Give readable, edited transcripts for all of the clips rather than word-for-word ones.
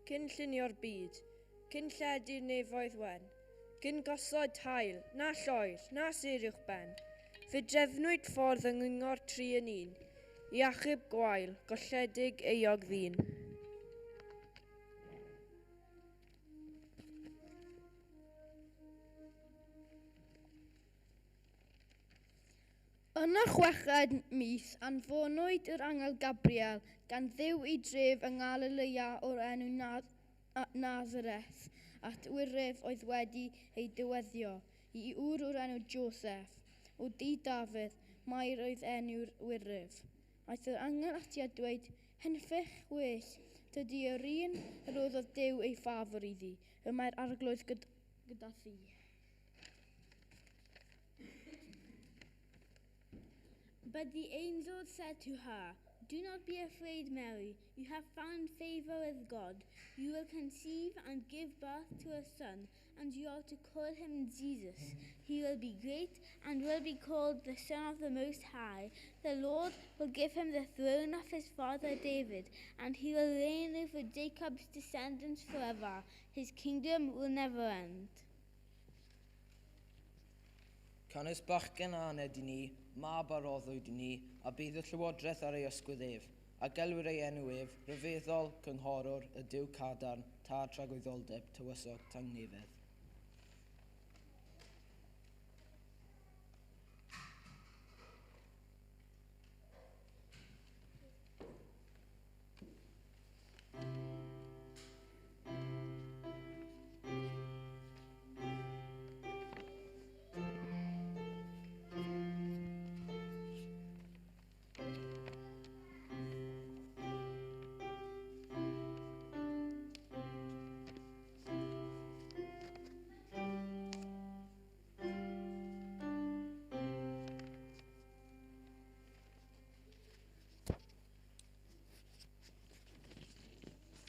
cyn llunio'r byd, cyn lledu'r nefoedd wen, cyn gosod haul, na lloer, na sêr uwch ben, fe drefnwyd ffordd yng nghyngor tri yn un, i achub gwael, golledig, euog ddyn. Yn y chweched mis, anfonwyd yr angel Gabriel gan Dduw i dref yng Nghalilea o'r enw Nazareth at wyryf oedd wedi ei dyweddio i ŵr o'r enw Joseff, o dŷ Dafydd, Mair oedd enw'r wyryf. Aeth yr angel ati a dweud, Henffych well, tydi yr un y rhoddodd Duw ei ffafr iddi, y mae'r Arglwydd gyda thi. But the angel said to her, Do not be afraid, Mary. You have found favor with God. You will conceive and give birth to a son, and you are to call him Jesus. He will be great and will be called the Son of the Most High. The Lord will give him the throne of his father David, and he will reign over Jacob's descendants forever. His kingdom will never end. Canys bachgen a aned i ni, mab a roddwyd i ni, a bydd y llywodraeth ar ei ysgwydd ef, a gelwir ei enw ef, Rhyfeddol, Cynghorwr, y Duw Cadarn, Tad Tragwyddoldeb, Tywysog Tangnefedd.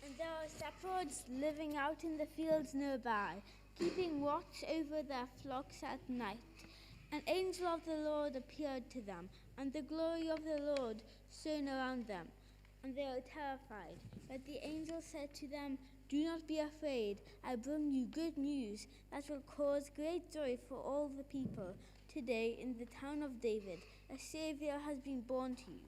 And there are shepherds living out in the fields nearby, keeping watch over their flocks at night. An angel of the Lord appeared to them, and the glory of the Lord shone around them, and they were terrified. But the angel said to them, Do not be afraid. I bring you good news that will cause great joy for all the people. Today, in the town of David, a Savior has been born to you.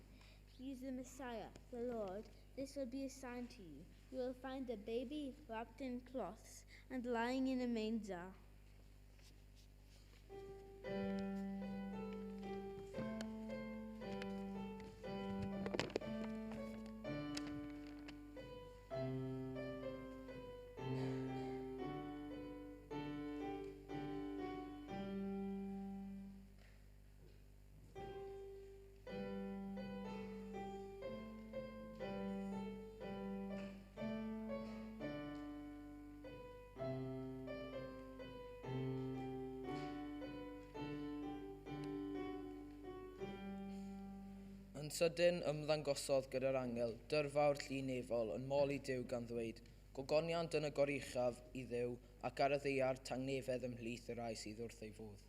He is the Messiah, the Lord. This will be a sign to you. You will find a baby wrapped in cloths and lying in a manger. Yn sydyn ymddangosodd gyda'r angel dyrfawr llu nefol yn moli Duw gan ddweud, Gogoniant yn y goruchaf i Dduw ac ar y ddaear tangnefedd ymhlith y rhai sydd wrth ei fodd.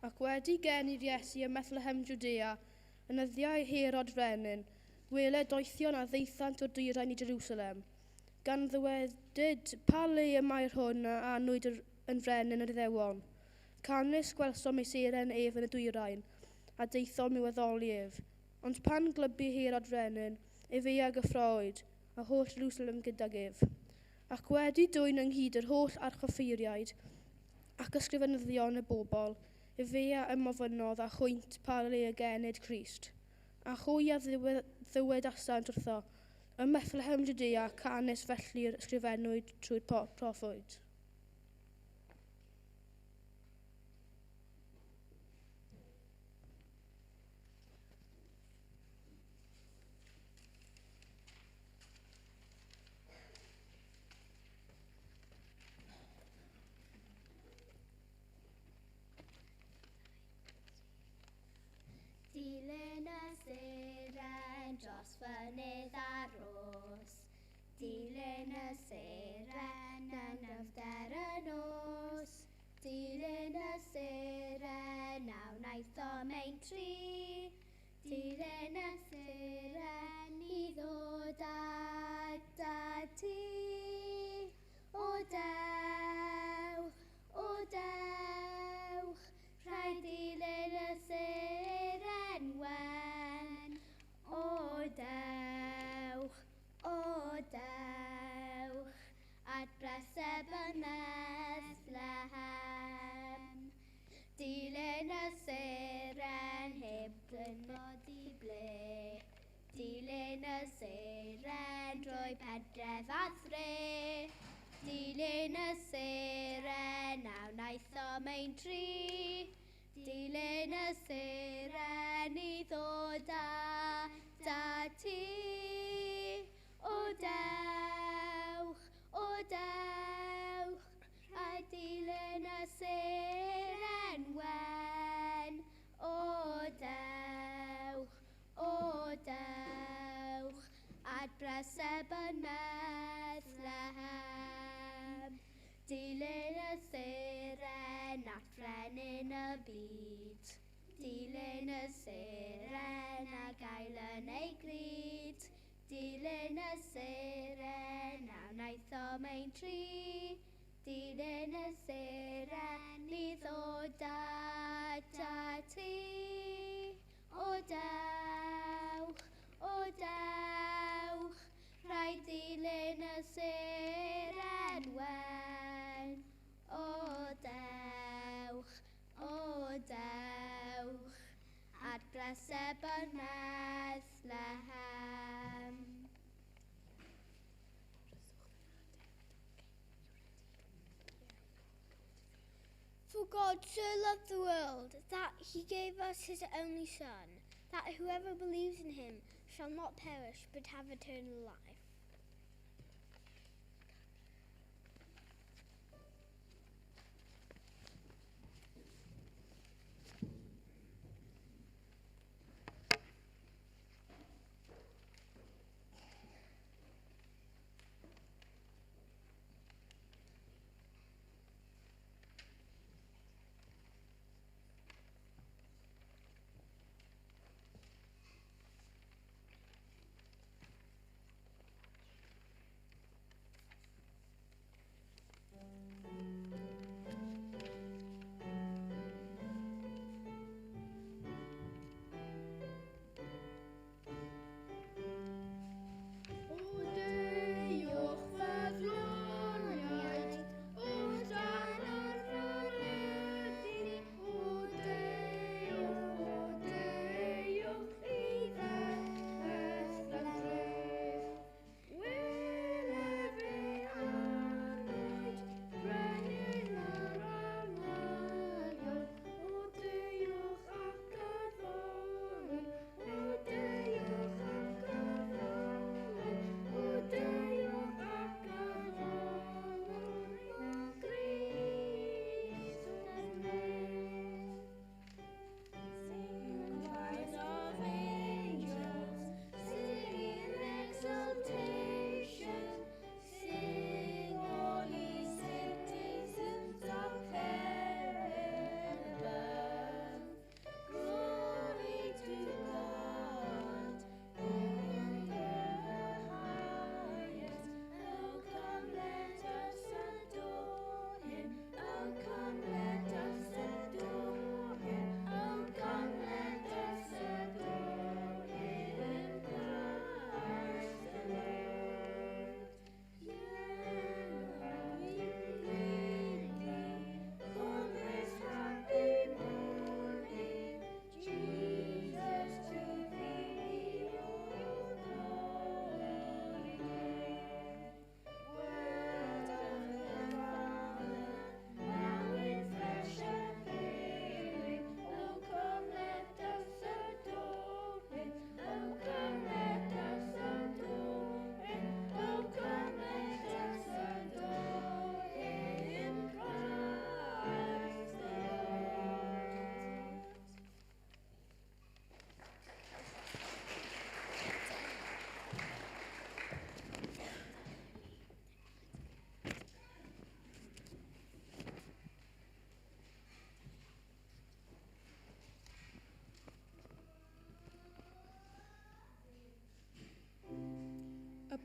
Ac wedi geni'r Iesu ym Methlehem Jwdea, yn nyddiau Herod Frenin, wele doethion a ddaethant o'r dwyrain i Jerusalem. Gan ddywedyd, pa le y mae'r hwn a anwyd yn frenin yr Iddewon? Canys gwelsom ei seren ef yn y dwyrain, a daethom i'w addoli ef. Ond pan glybu Herod frenin, efe a gyffroed, a holl Jerusalem gydag ef. Ac wedi dwyn ynghyd yr holl archoffeiriaid ac ysgrifenyddion y bobl, efe a ymofynnodd a hwynt pa le y genid Crist. A hwy a ddywedasant wrtho, ym Methlehem Judea, canys felly'r ysgrifennwyd trwy'r proffwyd. Dilyn y seren dros fynydd a rhos, Dilyn y seren yn nyfnder y nos, Dilyn y seren a wnaethom ein tri, Dilyn y seren i ddod atat ti. O dewch, o dewch, rhaid dilyn y seren wen. O dewch, at breseb yn Bethlehem. Dilyn y seren heb gwybod i ble. Dilyn y seren drwy pentref a thre. Dilyn y seren a wnaethom ein tri. Dilyn y seren i ddod atat ti. O dewch, a dilyn y seren wen. O dewch, at breseb yn Bethlehem. Dilyn y seren at frenin y byd. Dilyn y seren a gael yn ei gryd. Dilyn y seren a wnaethom ein tri. Dilyn y seren i ddod atat ti. O dewch, rhaid dilyn y seren wen. O dewch, at breseb yn Bethlehem. For God so loved the world that he gave us his only Son, that whoever believes in him shall not perish but have eternal life.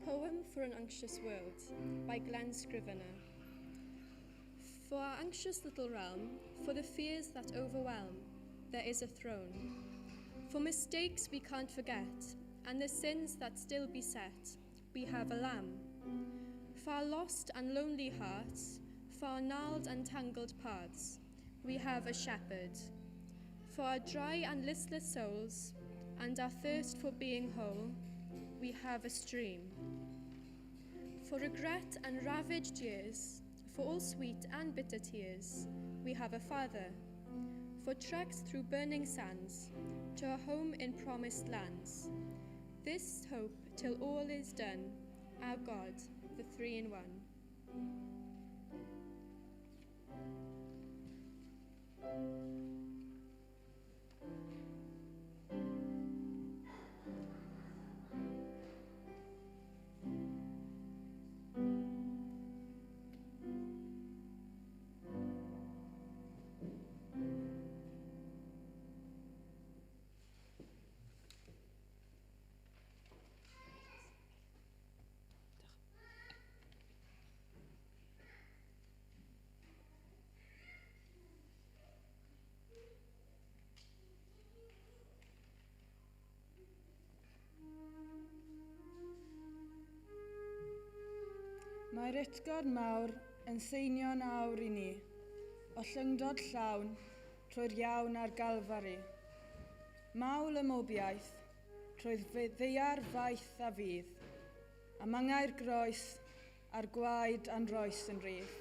Poem for an Anxious World by Glen Scrivener. For our anxious little realm, for the fears that overwhelm, there is a throne. For mistakes we can't forget, and the sins that still beset, we have a lamb. For our lost and lonely hearts, for our gnarled and tangled paths, we have a shepherd. For our dry and listless souls, and our thirst for being whole, we have a stream. For regret and ravaged years, for all sweet and bitter tears, we have a father. For treks through burning sands, to a home in promised lands. This hope till all is done, our God, the three in one. Mae'r utgorn mawr yn seinio'n awr i ni, o llyngdod llawn trwy'r iawn a'r Galfari. Mawl y mobiaeth, trwy'r ddaear faith a fydd, a mangau'r groes a'r gwaed a'n roes yn rhydd.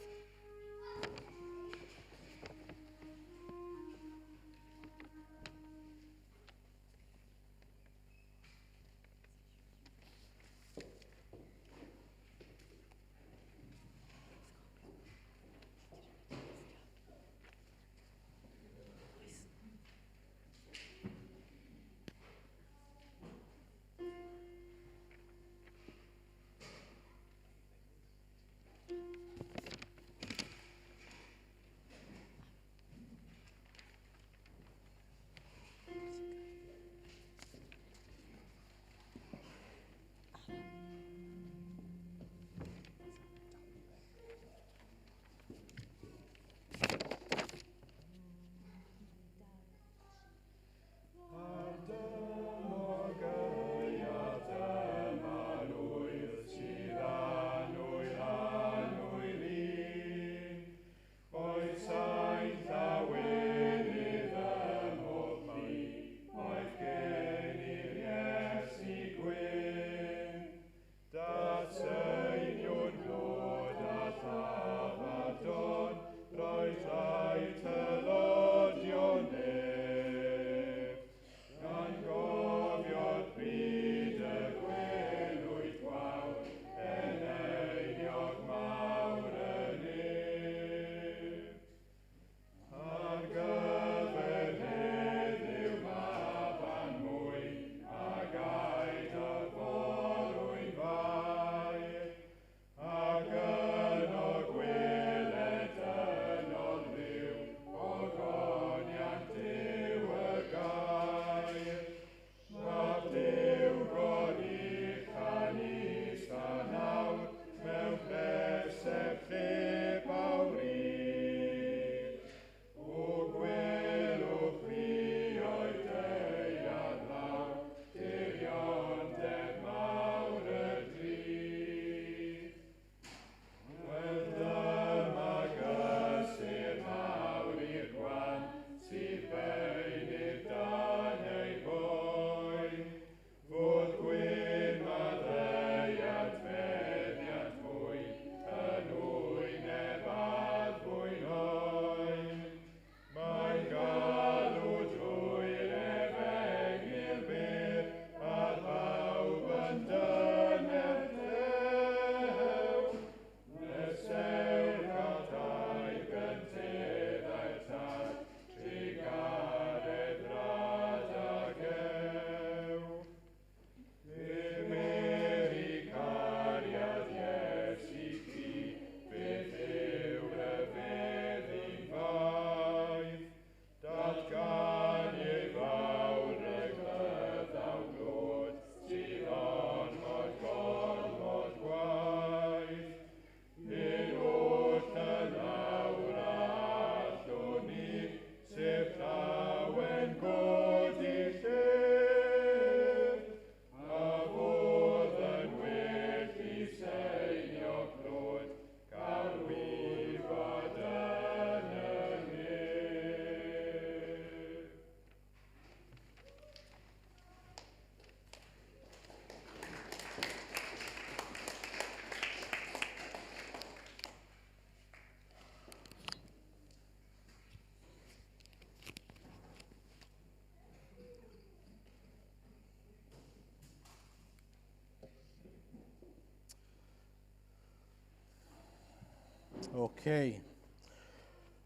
Okay.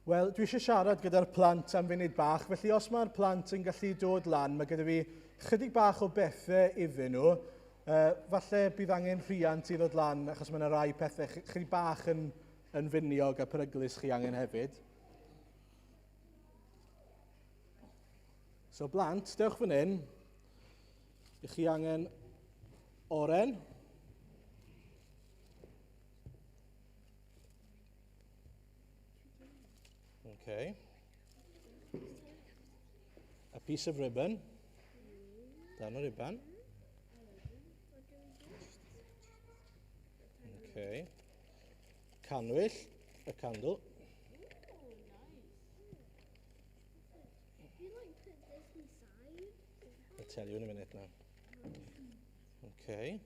Wel, dwi eisiau siarad gyda'r plant am funud bach, felly os mae'r plant yn gallu dod lan, mae gyda fi chydig bach o bethau iddyn nhw. Falle bydd angen rhiant i ddod lan, achos mae yna rai pethau chydig bach yn finiog a peryglus chi angen hefyd. So blant, dewch fan hyn. Ych chi angen oren. Okay. A piece of ribbon. Darn o ribbon. Okay. Cannwyll, a candle. I'll tell you in a minute now. Okay.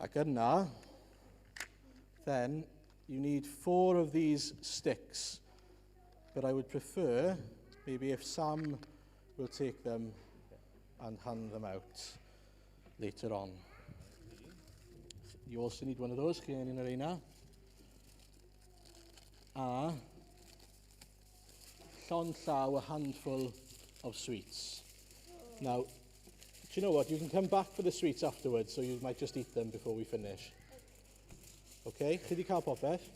Ac yna, then you need 4 of these sticks. But I would prefer, maybe if Sam will take them and hand them out later on. You also need one of those, chi angen un o'r reina. A llond llaw, a handful of sweets. Now, do you know what? You can come back for the sweets afterwards, so you might just eat them before we finish. Okay, chi wedi cael popeth?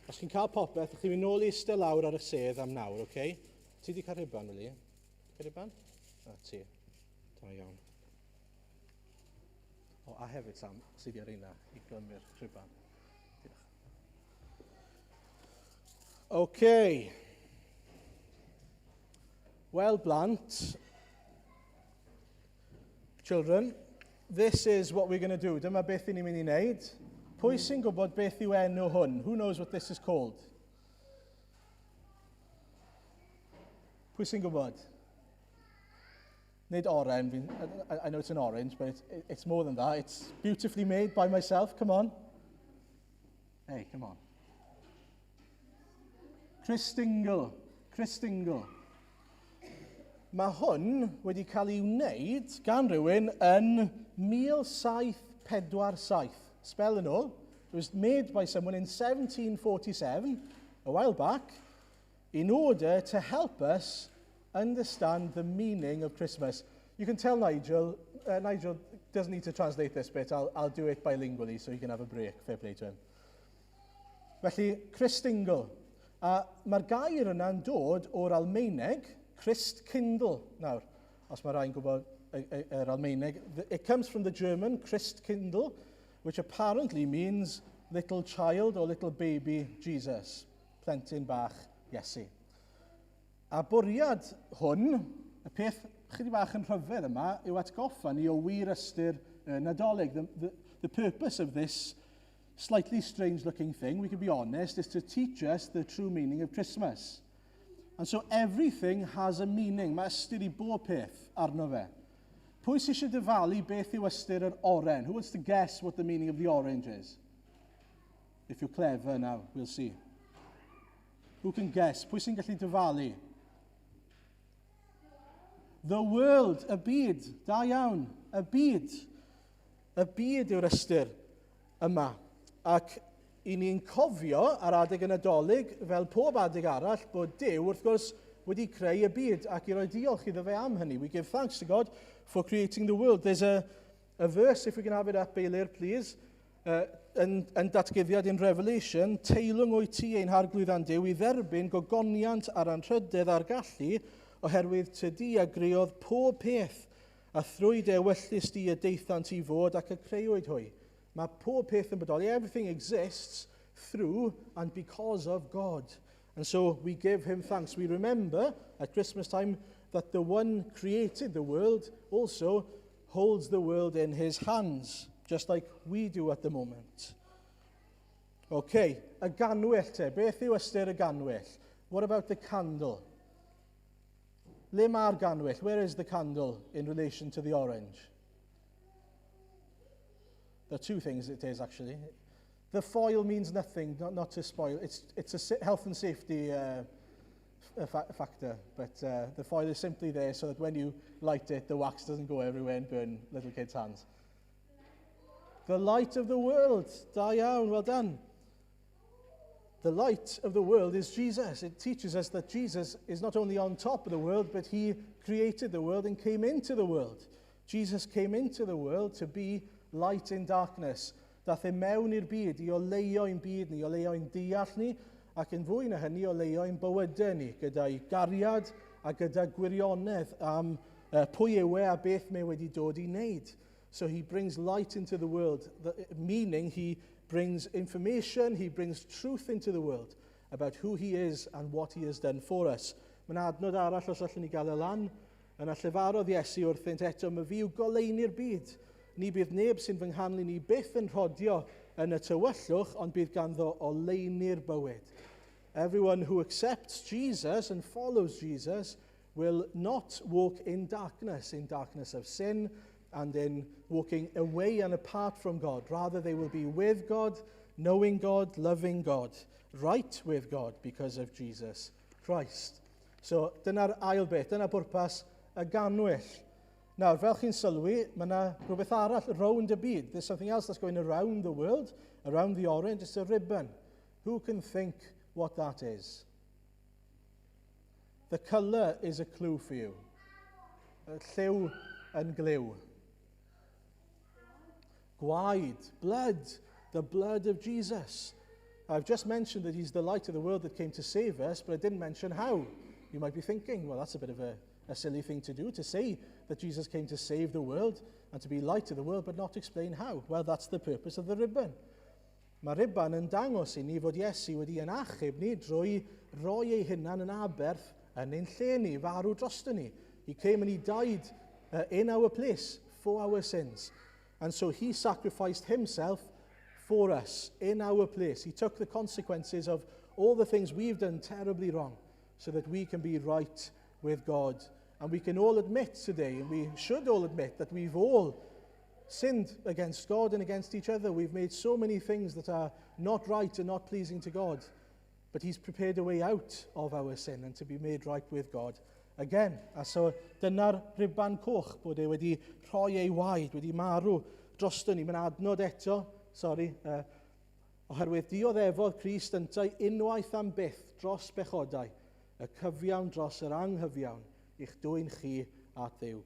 Os chi'n cael popeth, chi'n mynd nôl i eistedd lawr ar y sedd am nawr, okay? Ti wedi cael rhuban, Willie? Cael rhuban? A ti. Da iawn. O, a hefyd, Sam, sydd ar reina i glymu'r rhuban. Diolch. Okay. Wel, blant, children, this is what we're going to do. Dyma beth ni'n mynd i wneud. Pwy sy'n gwybod beth yw enw hwn? Who knows what this is called? Pwy sy'n gwybod? Nid oren, I know it's an orange, but it's more than that. It's beautifully made by myself. Come on. Hey, come on. Christingle. Christingle. Mae hwn wedi cael ei wneud gan rhywun yn 1747. Spel yn ôl. It was made by someone in 1747, a while back, in order to help us understand the meaning of Christmas. You can tell Nigel, Nigel doesn't need to translate this bit, I'll do it bilingually so he can have a break, fair play to him. Felly, Christingle. A mae'r gair yna'n dod o'r Almaeneg, Christkindl. Nawr, os mae rhai'n gwybod yr Almaeneg, it comes from the German Christkindl, which apparently means little child or little baby Jesus, plentyn bach Iesu. A bwriad hwn, y peth chydig bach yn rhyfedd yma, yw atgoffa ni o wir ystyr Nadolig. The purpose of this slightly strange looking thing, we can be honest, is to teach us the true meaning of Christmas. And so everything has a meaning. Mae ystyr i bob peth arno fe. Pwy sy'n eisiau dyfalu beth yw ystyr yr oren? Who wants to guess what the meaning of the orange is? If you're clever now, we'll see. Who can guess? Pwy sy'n gallu dyfalu? The world, y byd. Da iawn, y byd. Y byd yw'r ystyr yma. Ac i ni'n cofio ar adeg y Nadolig, fel pob adeg arall, bod Duw, wrth gwrs, wedi creu y byd ac i roi diolch iddo fe am hynny. We give thanks to God for creating the world. There's a verse, if we can have it up, Eilir, please, yn datguddiad in Revelation, teilwng wyt ti ein harglwydd a'n Duw i dderbyn gogoniant a'r anrhydedd a'r gallu, oherwydd tydi a greodd pob peth, a thrwy dy ewyllys di y daethant i fod ac y creuwyd hwy. Mae pob peth yn bodoli. Everything exists through and because of God. And so we give him thanks. We remember at Christmas time that the one created the world also holds the world in his hands, just like we do at the moment. Okay, y ganwyll te. Beth yw ystyr y ganwyll? What about the candle? Le mae'r ganwyll? Where is the candle in relation to the orange? There are two things it is, actually. The foil means nothing, not to spoil. It's a health and safety factor, but the foil is simply there so that when you light it, the wax doesn't go everywhere and burn little kids' hands. The light of the world. Da iawn, well done. The light of the world is Jesus. It teaches us that Jesus is not only on top of the world, but he created the world and came into the world. Jesus came into the world to be light in darkness. Dath e mewn i'r byd i oleuo ein byd ni, oleuo ein deall ni, ac yn fwy na hynny oleuo ein bywydau ni, gyda'i gariad a gyda gwirionedd am pwy yw e a beth mae wedi dod i wneud. So he brings light into the world, meaning he brings information, he brings truth into the world about who he is and what he has done for us. Mae'n adnod arall os allwn ni gael e lan. Yna llefarodd Iesu wrthynt eto, "Myfi yw goleuni'r byd. Ni bydd neb sy'n fy nghanlyn i byth yn rhodio yn y tywyllwch, ond bydd ganddo oleuni'r bywyd." Everyone who accepts Jesus and follows Jesus will not walk in darkness of sin and in walking away and apart from God. Rather, they will be with God, knowing God, loving God, right with God because of Jesus Christ. So, dyna'r ail beth, dyna bwrpas y ganwyll. Nawr, fel chi'n sylwi, mae yna rhywbeth arall rownd y byd. There's something else that's going around the world, around the orange. It's a ribbon. Who can think what that is? The colour is a clue for you. Y lliw yn gliw. Gwaed, blood, the blood of Jesus. I've just mentioned that he's the light of the world that came to save us, but I didn't mention how. You might be thinking, well, that's a bit of a silly thing to do, to say that Jesus came to save the world and to be light of the world, but not explain how. Well, that's the purpose of the ribbon. Mae riban yn dangos i ni fod Iesu wedi ein achub ni drwy roi ei hunan yn aberth yn ein lle ni, farw drosto ni. He came and he died in our place for our sins. And so he sacrificed himself for us in our place. He took the consequences of all the things we've done terribly wrong so that we can be right with God. And we can all admit today, and we should all admit, that we've all sinned against God and against each other. We've made so many things that are not right and not pleasing to God. But he's prepared a way out of our sin and to be made right with God again. A so dyna'r riban coch, bod e wedi rhoi ei waed, wedi marw drosto ni. Mae'n adnod eto, sorry, oherwydd dioddefodd Crist yntau unwaith am byth dros bechodau, y cyfiawn dros yr anghyfiawn, i'ch dwyn chi at Dduw.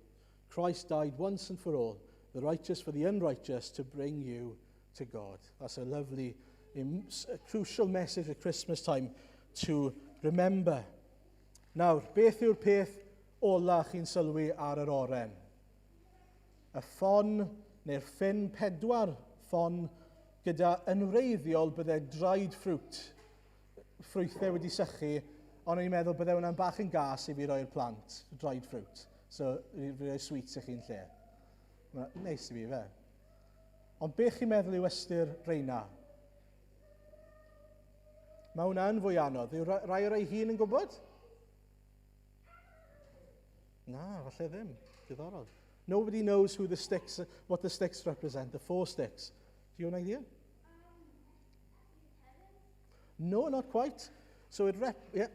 Christ died once and for all, the righteous for the unrighteous, to bring you to God. That's a lovely, a crucial message at Christmas time to remember. Nawr, beth yw'r peth ola chi'n sylwi ar yr oren? Y ffon neu'r ffyn, pedwar ffon gyda yn wreiddiol bydde dried fruit, ffrwythau wedi sychu, ond o'n i'n meddwl bydde hwnna'n bach yn gas i fi roi'r plant, dried fruit. So, fi roi sweets i chi'n lle. Neis i fi, fe. Ond beth chi'n meddwl yw ystyr reina? Mae hwnna'n fwy anodd. Yw rai o'r ei hun yn gwybod? Na, falle ddim. Diddorol. Nobody knows what the sticks represent, the four sticks. Do you have an idea? No, not quite. So it rep... Yeah.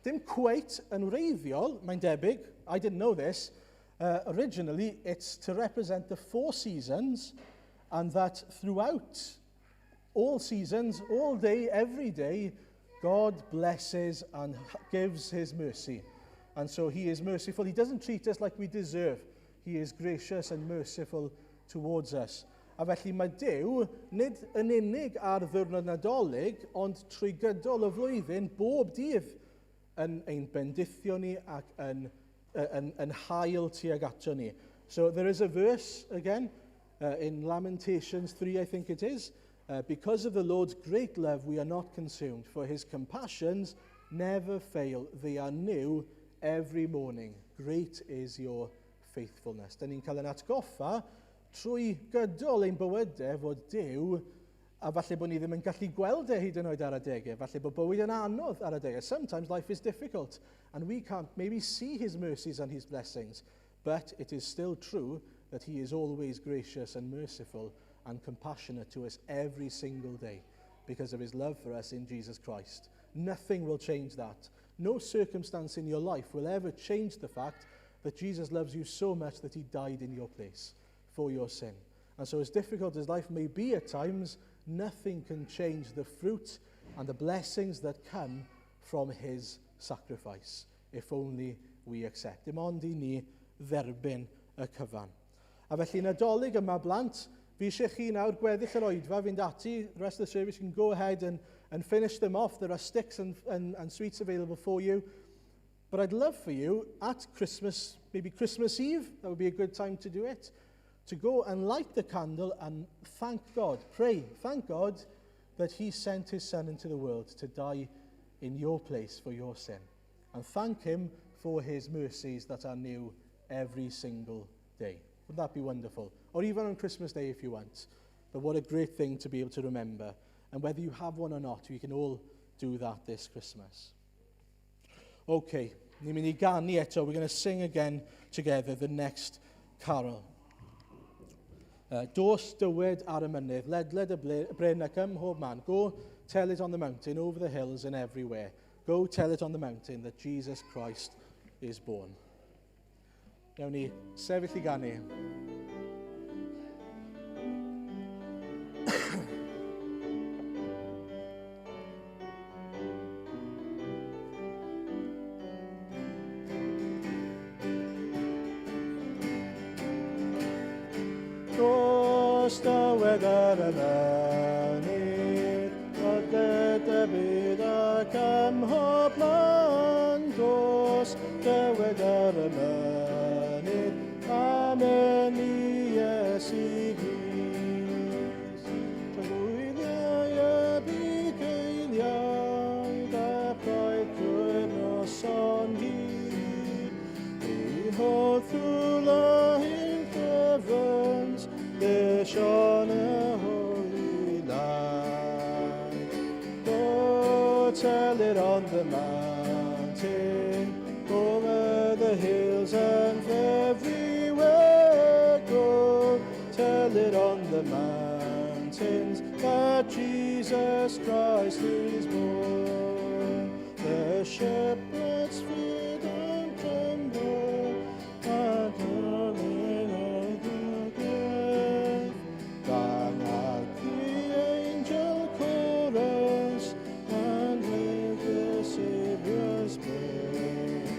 Dim quite yn wreiddiol, mae'n debyg. I didn't know this. Originally, it's to represent the four seasons and that throughout all seasons, all day, every day, God blesses and gives his mercy. And so he is merciful. He doesn't treat us like we deserve. He is gracious and merciful towards us. A felly mae Duw, nid yn unig ar ddiwrnod Nadolig, ond trwy gydol y flwyddyn, bob dydd yn ein bendithio ni ac yn hael tuag ato ni. So there is a verse again in Lamentations 3, I think it is. "Because of the Lord's great love, we are not consumed, for his compassions never fail. They are new every morning. Great is your faithfulness." Da ni'n cael ein atgoffa trwy gydol ein bywydau fod Duw, a falle bod ni ddim yn gallu gweld e hyd yn oed ar adegau, falle bod bywyd yn anodd ar adegau. Sometimes life is difficult and we can't maybe see his mercies and his blessings, but it is still true that he is always gracious and merciful and compassionate to us every single day because of his love for us in Jesus Christ. Nothing will change that. No circumstance in your life will ever change the fact that Jesus loves you so much that he died in your place. for your sin. And so as difficult as life may be at times, nothing can change the fruit and the blessings that come from his sacrifice, if only we accept. Dim ond i ni dderbyn y cyfan. A felly Nadolig yma blant, fi eisiau chi nawr gweddill yr oedfa fynd ati, the rest of the service you can go ahead and finish them off. There are sticks and sweets available for you. But I'd love for you at Christmas, maybe Christmas Eve, that would be a good time to do it, to go and light the candle and thank God, pray, thank God that he sent his son into the world to die in your place for your sin. And thank him for his mercies that are new every single day. Wouldn't that be wonderful? Or even on Christmas Day if you want. But what a great thing to be able to remember. And whether you have one or not, we can all do that this Christmas. Okay, ni'n mynd i ganu eto. We're going to sing again together the next carol. Dos dywed ar y mynydd, ledled y bryn ac ym mhob man. Go tell it on the mountain, over the hills and everywhere. Go tell it on the mountain that Jesus Christ is born. Nawn ni sefyll i ganu. Dos dywed ar y mynydd, ledled y byd ac ym mhob man. Dos dywed ar y mynydd, am eni Iesu Grist. Tragwyliau y bugeiliaid a phoed trwy'r noson hir. Behold, through lying heavens there shone a holy light. Go tell it on the mountain, over the hills and everywhere. Go tell it on the mountains that Jesus Christ is born. The shepherds feared and trembled at the death. Rang out the angel chorus and with the Saviour's birth.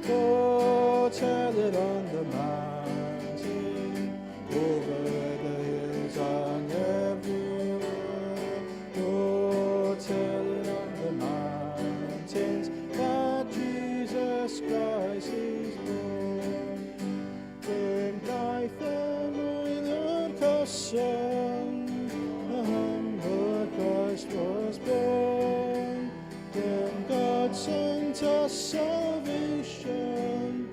Go tell it on the mountain, over the hills and everywhere. Go tell it on the mountains that Jesus Christ is born. Dim daeth yn wylio'r cyson, the humble Christ was born. Then God sent us salvation,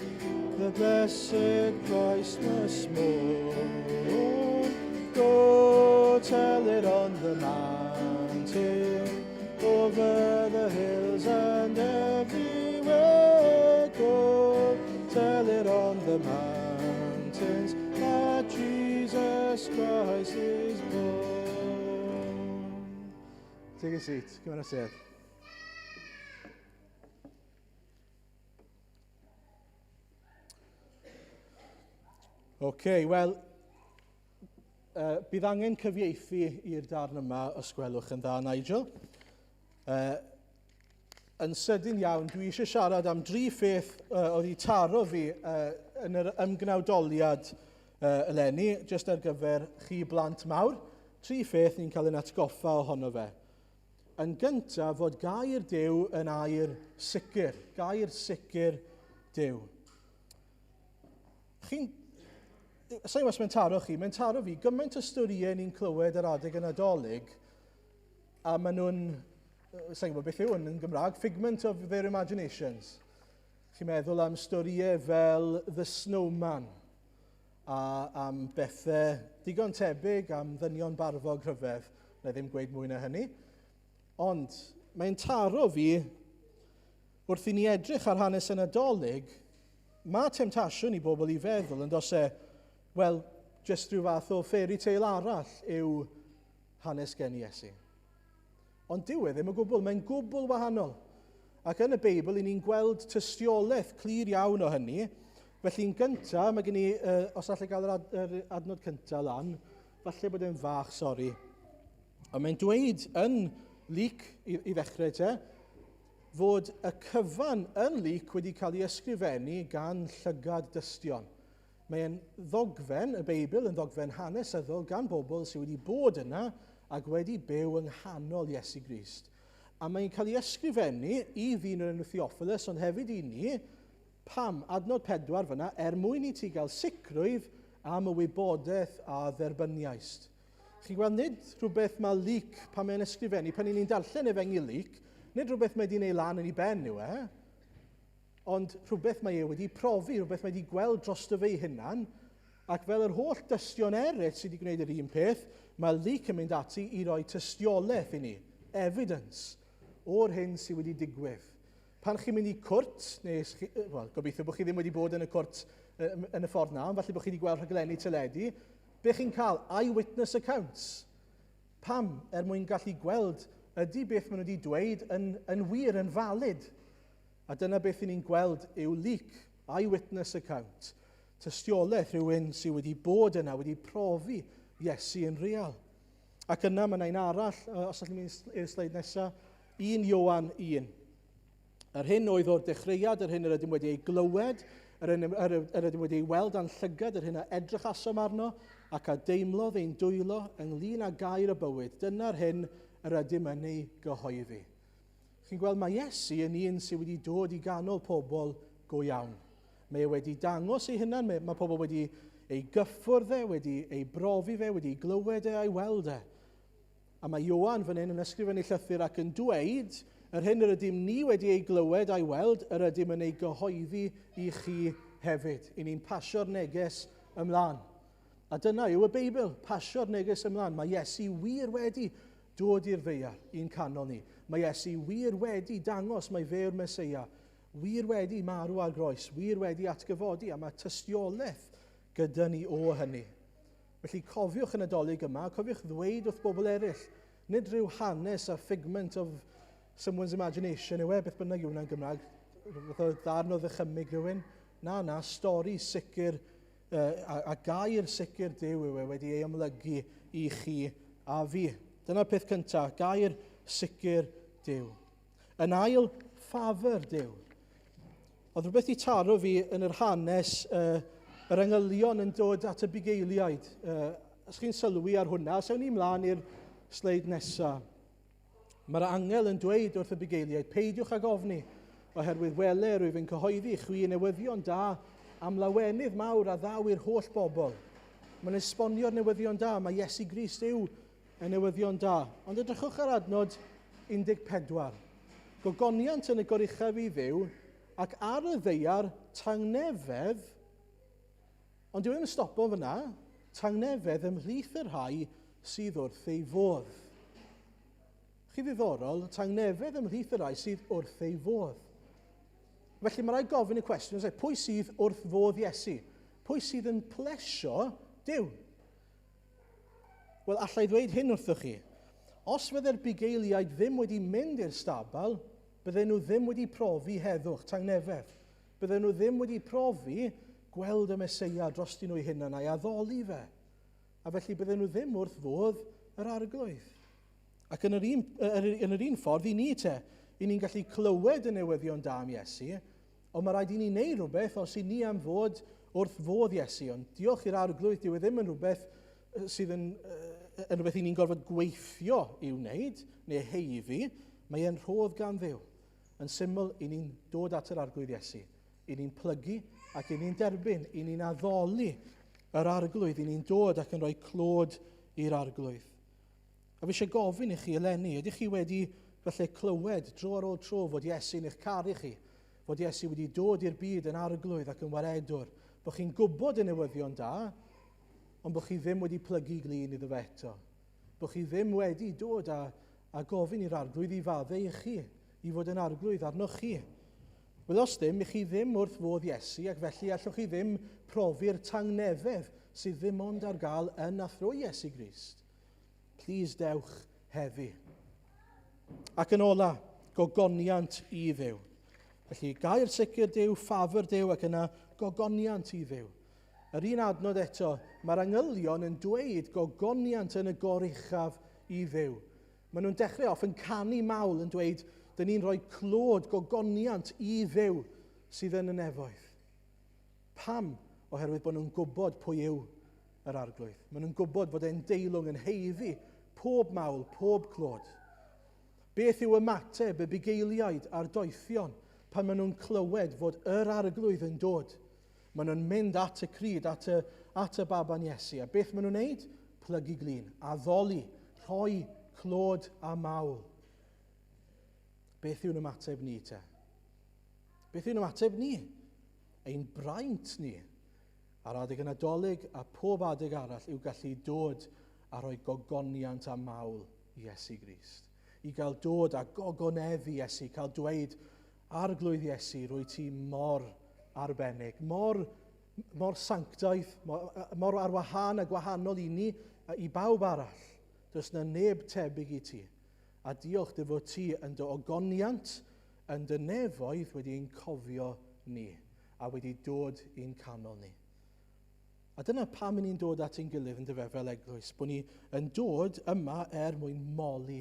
the blessed Christmas morn. Go tell it on the mountain, over the hills and everywhere. Go tell it on the mountains that Jesus Christ is born. Take a seat. Come on, sedd. Okay, wel, bydd angen cyfieithu i'r darn yma, os gwelwch yn dda, Nigel. Yn sydyn iawn, dwi eisiau siarad am dri pheth oedd i taro fi yn yr ymgnawdoliad eleni, jyst ar gyfer chi blant mawr. Tri pheth ni'n cael ein atgoffa ohono fe. Yn gyntaf, fod gair Duw yn air sicr. Gair sicr Duw. Chi'n... Sa'n gwybod os mae'n taro chi, mae'n taro fi gymaint o storïau ni'n clywed ar adeg y Nadolig, a maen nhw'n, sa'n gwybod beth yw hwn yn Gymraeg, figment of their imaginations. Chi'n meddwl am storïau fel The Snowman, a am bethau digon tebyg am ddynion barfog rhyfedd. Na i ddim gweud mwy na hynny. Ond mae'n taro fi wrth i ni edrych ar hanes y Nadolig, mae temtasiwn i bobl i feddwl yn does e, wel, jyst rhyw fath o fairy tale arall yw hanes gen Iesu. Ond dyw e ddim o gwbl, mae'n gwbl wahanol. Ac yn y Beibl, i ni'n gweld tystiolaeth clir iawn o hynny. Felly yn gyntaf, mae gen i, os allai gael yr, ad, yr adnod cyntaf lan, falle bod e'n fach, sori. Ond mae'n dweud yn Luc, i, i ddechrau te, fod y cyfan yn Luc wedi cael ei ysgrifennu gan llygad dystion. Mae'n ddogfen, y Beibl yn ddogfen hanesyddol gan bobl sydd wedi bod yna ac wedi byw yng nghanol Iesu Grist. A mae'n cael ei ysgrifennu i ddyn o'r enw Theophilus, ond hefyd i ni, pam, adnod 4 fyna, er mwyn i ti gael sicrwydd am y wybodaeth a dderbyniaist. Chi'n gweld, nid rhywbeth mae Luc, pan mae'n ysgrifennu, pan ni'n darllen Efengyl Luc, nid rhywbeth mae wedi'i wneud lan yn ei ben yw e, ond rhywbeth mae e wedi profi, rhywbeth mae wedi gweld drosto fe ei hunan, ac fel yr holl dystion eraill sydd wedi gwneud yr un peth, mae Luc yn mynd ati i roi tystiolaeth i ni, evidence, o'r hyn sydd wedi digwydd. Pan chi'n mynd i cwrt, neu chi, well, gobeithio bod chi ddim wedi bod yn y cwrt yn y ffordd na, ond falle bod chi wedi gweld rhaglenni teledu, be chi'n cael? Eyewitness accounts. Pam? Er mwyn gallu gweld ydy beth maen nhw wedi dweud yn, yn wir, yn valid. A dyna beth ni'n gweld yw Luc, eyewitness account. Tystiolaeth rhywun sydd wedi bod yna, wedi profi Iesu yn real. Ac yna mae yna un arall, os allwn mynd i'r sleid nesaf, 1 Ioan 1. Yr hyn oedd o'r dechreuad, yr hyn yr ydym wedi ei glywed, yr hyn yr, yr ydym wedi ei weld a'n llygad, yr hyn a edrychasom arno, ac a deimlodd ein dwylo ynglyn â gair y bywyd. Dyna'r hyn yr ydym yn ei gyhoeddi. Chi'n gweld, mae Iesu yn un sydd wedi dod i ganol pobl go iawn. Mae e wedi dangos ei hunan, mae, mae pobl wedi ei gyffwrdd e, wedi ei brofi fe, wedi ei glywed e a'i weld e. A mae Ioan fan hyn yn ysgrifennu llythyr ac yn dweud, yr hyn yr ydym ni wedi ei glywed a'i weld, yr ydym yn ei gyhoeddi i chi hefyd. I ni'n pasio'r neges ymlaen. A dyna yw y Beibl, pasio'r neges ymlaen. Mae Iesu wir wedi dod i'r ddaear i'n canol ni. Mae Iesu wir wedi dangos mai fe yw'r Meseia, wir wedi marw ar groes, wir wedi atgyfodi, a mae tystiolaeth gyda ni o hynny. Felly cofiwch y Nadolig yma, cofiwch ddweud wrth bobl eraill, nid rhyw hanes a figment of someone's imagination yw e, beth bynnag yw hwnna'n Gymraeg, fath o ddarn o ddychymyg rhywun. Na, na, stori sicr a, a gair sicr Duw yw e wedi ei amlygu i chi a fi. Dyna'r peth cyntaf, gair sicr Duw. Yn ail, ffafr Duw. Oedd rhywbeth i taro fi yn yr hanes uh, yr angylion yn dod at y bugeiliaid. Uh, os chi'n sylwi ar hwnna, os ewn ni mlaen i'r sleid nesaf. Mae'r angel yn dweud wrth y bugeiliaid, peidiwch ag ofni, oherwydd wele rwyf yn cyhoeddi chwi newyddion da am lawenydd mawr a ddaw i'r holl bobl. Mae'n esbonio'r newyddion da, mae Iesu Grist yw y newyddion da. Ond edrychwch ar adnod 14. Gogoniant yn y goruchaf i Dduw, ac ar y ddaear tangnefedd, ond dyw e ddim yn stopo fyna, tangnefedd ymhlith y rhai sydd wrth ei fodd. Chi ddiddorol, tangnefedd ymhlith y rhai sydd wrth ei fodd. Felly mae rhaid gofyn y cwestiwn, pwy sydd wrth fodd Iesu? Pwy sydd yn plesio Duw? Wel, allai ddweud hyn wrthoch chi. Os fydde'r bugeiliaid ddim wedi mynd i'r stabal, bydden nhw ddim wedi profi heddwch, tangnefedd. Bydden nhw ddim wedi profi gweld y Meseia drostyn nhw eu hunain a'i addoli fe. A felly bydden nhw ddim wrth fodd yr arglwydd. Ac yn yr un, yn yr un ffordd i ni te, i ni'n gallu clywed y newyddion da am Iesu, ond mae rhaid i ni wneud rhywbeth os i ni am fod wrth fodd Iesu. Ond diolch i'r arglwydd, dyw e ddim yn rhywbeth sydd yn, yn rhywbeth i ni'n gorfod gweithio i'w wneud, neu heiddi. Mae e'n rhodd gan Dduw. Yn syml, i ni'n dod at yr arglwydd Iesu. I ni'n plygu ac i ni'n derbyn, i ni'n addoli yr arglwydd, i ni'n dod ac yn rhoi clod i'r arglwydd. A fi eisiau gofyn i chi eleni, ydych chi wedi falle clywed dro ar ôl tro fod Iesu'n eich caru chi, fod Iesu wedi dod i'r byd yn arglwydd ac yn waredwr, bod chi'n gwybod y newyddion da, ond bod chi ddim wedi plygu glin iddo fe eto. Bod chi ddim wedi dod a, a gofyn i'r arglwydd i faddau i chi, i fod yn arglwydd arnoch chi. Wel, os ddim, i chi ddim wrth fodd Iesu, ac felly allwch chi ddim profi'r tangnefedd sydd ddim ond ar gael yn a thrwy Iesu Grist. Please dewch heddi. Ac yn ola, gogoniant i Dduw. Felly, gair sicr Duw, ffafr Duw ac yna gogoniant i Dduw. Yr un adnod eto, mae'r angylion yn dweud gogoniant yn y goruchaf i Dduw. Maen nhw'n dechrau off yn canu mawl yn dweud, dyn ni'n rhoi clod gogoniant i Dduw sydd yn y nefoedd. Pam? Oherwydd bod nhw'n gwybod pwy yw yr Arglwydd. Maen nhw'n gwybod fod e'n deilwng yn haeddu pob mawl, pob clod. Beth yw ymateb y bugeiliaid a'r doethion pan maen nhw'n clywed fod yr Arglwydd yn dod? Maen nhw'n mynd at y crud, at y baban Iesu. A beth maen nhw'n neud? Plygu glin, addoli, rhoi clod a mawl. Beth yw'n ymateb ni te? Beth yw'n ymateb ni? Ein braint ni ar adeg y Nadolig a pob adeg arall yw gallu dod a rhoi gogoniant a mawl i Iesu Grist. I gael dod a gogoneddu Iesu, cael dweud, Arglwydd Iesu, rwy ti mor arbennig, mor sanctaidd, mor ar wahân a gwahanol i ni, i bawb arall. Does na neb tebyg i ti. A diolch dy fod ti yn dy ogoniant, yn dy nefoedd wedi ein cofio ni a wedi dod i'n canol ni. A dyna pam ni'n dod at ein gilydd yn dyfe fel eglwys, bod ni yn dod yma er mwyn moli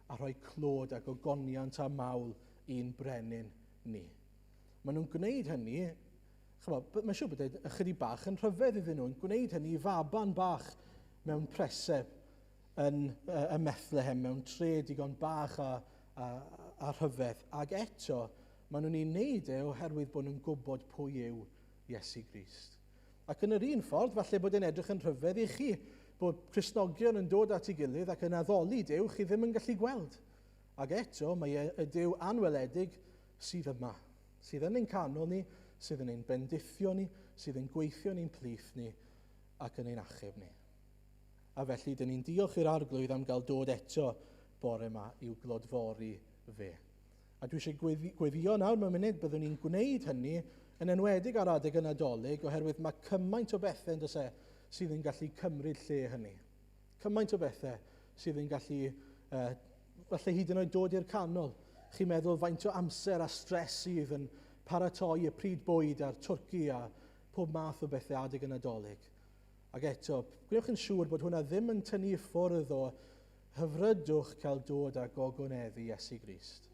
a rhoi clod a gogoniant a mawl i'n brenin ni. Maen nhw'n gwneud hynny, chymod, mae'n siŵr bod e ychydig bach yn rhyfedd iddyn nhw, yn gwneud hynny i faban bach mewn preseb yn Bethlehem, mewn tre digon bach a rhyfedd. Ac eto, maen nhw'n ei wneud e oherwydd bod nhw'n gwybod pwy yw Iesu Grist. Ac yn yr un ffordd, falle bod e'n edrych yn rhyfedd i chi, bod Cristnogion yn dod at ei gilydd ac yn addoli Duw chi ddim yn gallu gweld. Ac eto, mae y Duw anweledig sydd yma, sydd yn ein canol ni, sydd yn ein bendithio ni, sydd yn gweithio ni'n plith ni ac yn ein achub ni. A felly, dyn ni'n diolch i'r Arglwydd am gael dod eto bore yma i'w glodfori fe. A dwi eisiau gweddio nawr mewn munud, byddwn ni'n gwneud hynny yn enwedig ar adeg y Nadolig, oherwydd mae cymaint o bethau yn does e, sydd yn gallu cymryd lle hynny. Cymaint o bethau sydd yn gallu, falle hyd yn oed dod i'r canol. Chi'n meddwl faint o amser a stres sydd yn paratoi y pryd bwyd a'r twrci a pob math o bethau adeg y Nadolig. Ac eto, gwnewch yn siŵr bod hwnna ddim yn tynnu i ffwrdd o hyfrydwch cael dod â gogoneddu Iesu Grist.